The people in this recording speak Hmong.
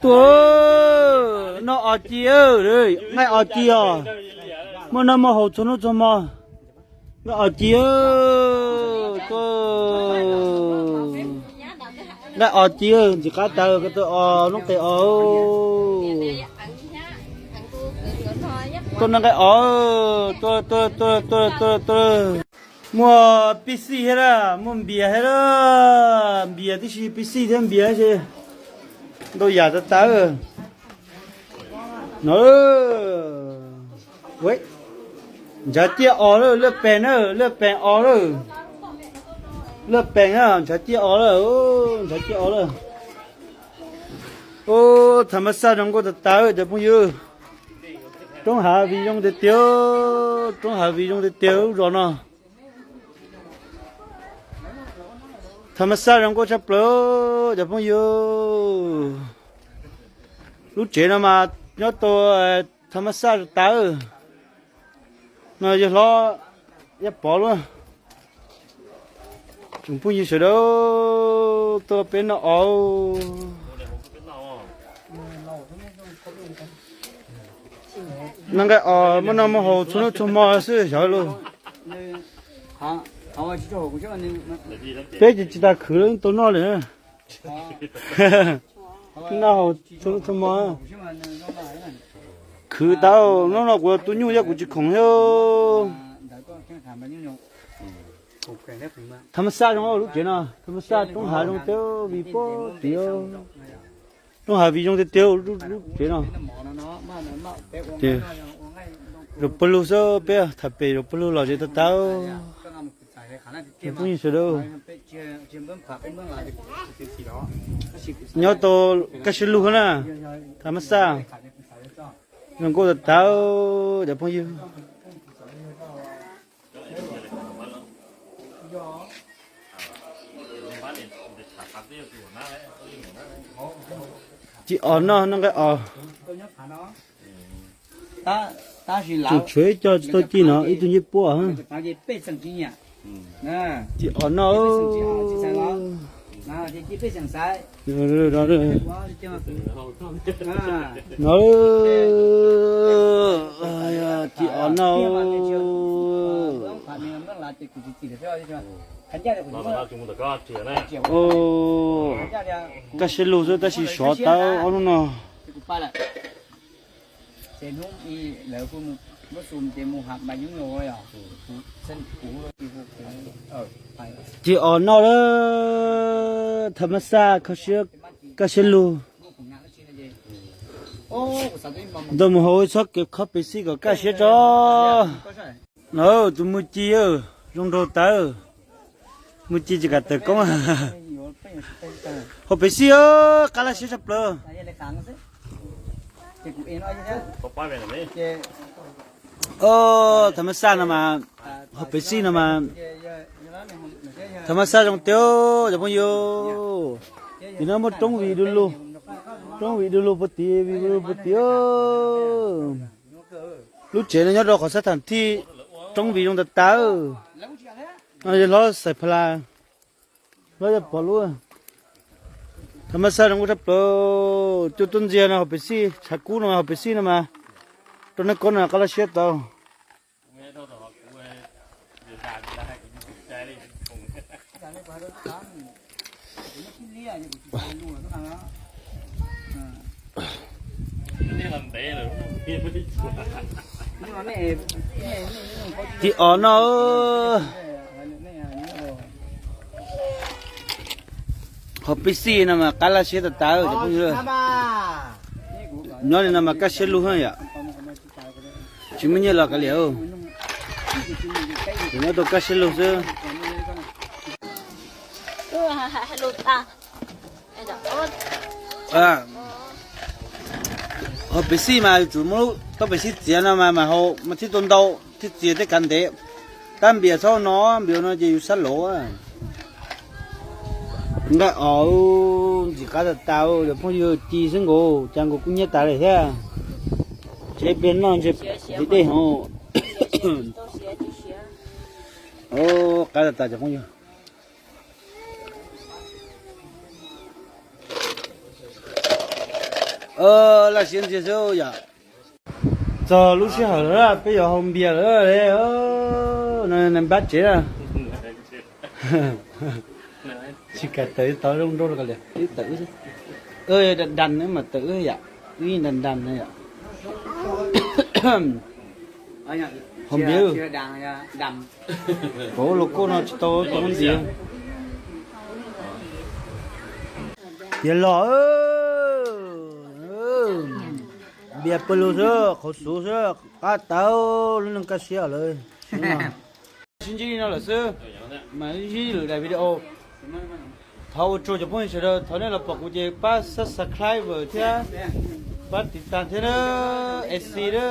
Tuaj, noj os ci, nqaij os ci os. Muaj noj muaj haus txhua hnub txhua hmo. Nqaij os ci, tuaj, nqaij os ci, ntxim qab tas koj tuaj os, noob qes os. Tuaj noj nqaij os, tuaj, tuaj, tuaj, tuaj, tuaj. Muaj pib xij thiab lawm, muaj npias thiab lawm, npias tib si, pib xij thiab npias tib si. Ntau yam tas tas. No, ntshav ciaj os lawm, laj pees na, laj pees os lawm. Laj pees na, ntshav ciaj os lawm, ntshav ciaj os lawm. Ub, tham mas xaj zoo nkauj tas tas cov phooj ywg. Roob hav viv zoo tiag tiag, roob hav viv zoo tiag tiag lub zos no. Tham mas xaj zoo nkauj tshaj plaws cov phooj ywg. Lub tsev no mas nyob tau tham mas xaj tas. No yawg hlob Yaj Pov lub. Tsoom phooj ywg sawv daws, tuaj peb noj os. Noj nqaij os, muaj noj muaj haus txhua hnub txhua hmo xwb xyov lauj. Peb ces tsis tas khwv lawm, tau noj lawm. Noj haus txhua hnub txhua hmo. Khwv tau, hnub no kuv tus nyuj thiab kuv tsis khoom thiab. Tham mas xaj zoo lub tsev no, tham mas xaj roob hav zoo tiag vim pob tim, roob hav viv zoo tiag tiag lub tsev no. Zaum pawg lug xwb, peb tham pem zaum pawg lug los tsev tas tas. Phooj ywg sawv daws, nyob tau Kaj Siab Lug na, tham mas xaj zoo nkauj tas tas cov phooj ywg. Ci os noj, noj nqaij os. Tsuas tshuav ib co tsis tau ci no, ib tug ncej puab. Ci os noj. No, ci os noj. Kaj Siab Lug xwb tab sis sov tau ob hnub no. Ci os noj lawm, tham mas xaj, Kaj Siab Lug. Ntawm mus hauv txhob kev khob pes xij kom kaj siab tso. No, tus mus ci zoo nraug tas. Mus ci tsis kam tawm koob. Hauv pes xij, qab laj siab tshaj plaws. Tham mas xaj no mas, hauv pes xij no mas, tham mas xaj zoo tiag cov phooj ywg. Vim no muaj roob viv du lug, roob viv du lug puag tid, viv du lug puag tid. Lub tsev no nyob rau qhov xab tham thij, roob viv zoo tas tas. No yog hlob Xais Pha Las, hlob Yaj Pov lub. Tham mas xaj zoo nkauj tshaj plaws, cuaj tuaj ntxiag no hauv pes xij, tshav kub no hauv pes xij no mas, rau neb koob no qab laj siab tau. Ci os noj. Hauv pes xij no mas qab laj siab tas tas cov phooj ywg. Nyob li no mas kaj siab lug yom. Tsis muaj nyiaj los kav liam, nyob tau kaj siab lug xwb. Hauv pes xij mas yuav tsum muab tau pes xij txiav no mas mas hau mas thiaj tau ntau, thiaj txias thiaj kav ntev. Tab npias txhob no, npias no ces yus sab lov. Nqaij os, ntxim qab tas tas cov phooj ywg, ci xwb nkaus cas nkaus kuj nyiab tas lawm thiab. Tsev pliag noj ntshe deb hov. Qab tas tas cov phooj ywg. Laj siab ntxiag xwb yom. Txog lub sij hawm lawm, peb yuav haus npias lawm. No npab tsev na. Tsis kam tawm tau zoo nraug li. Tawm wb, da da mas tawm wb yom. Wb yeej da da na yom. Haus npias. Pov los koj no tsis tau tau npias. Tiav los, npias pawg lug xwb, qhauv xuv xwb, qab tau lub neej kaj siab lawm. Sib ntsib li no lawm xwb, mas sib ntsib lwm daim video. Thov ua tsaug cov phooj ywg sawv daws, thov nej los pom kuv ces pab subscribe thiab pab tiv tas thiab na, esi na.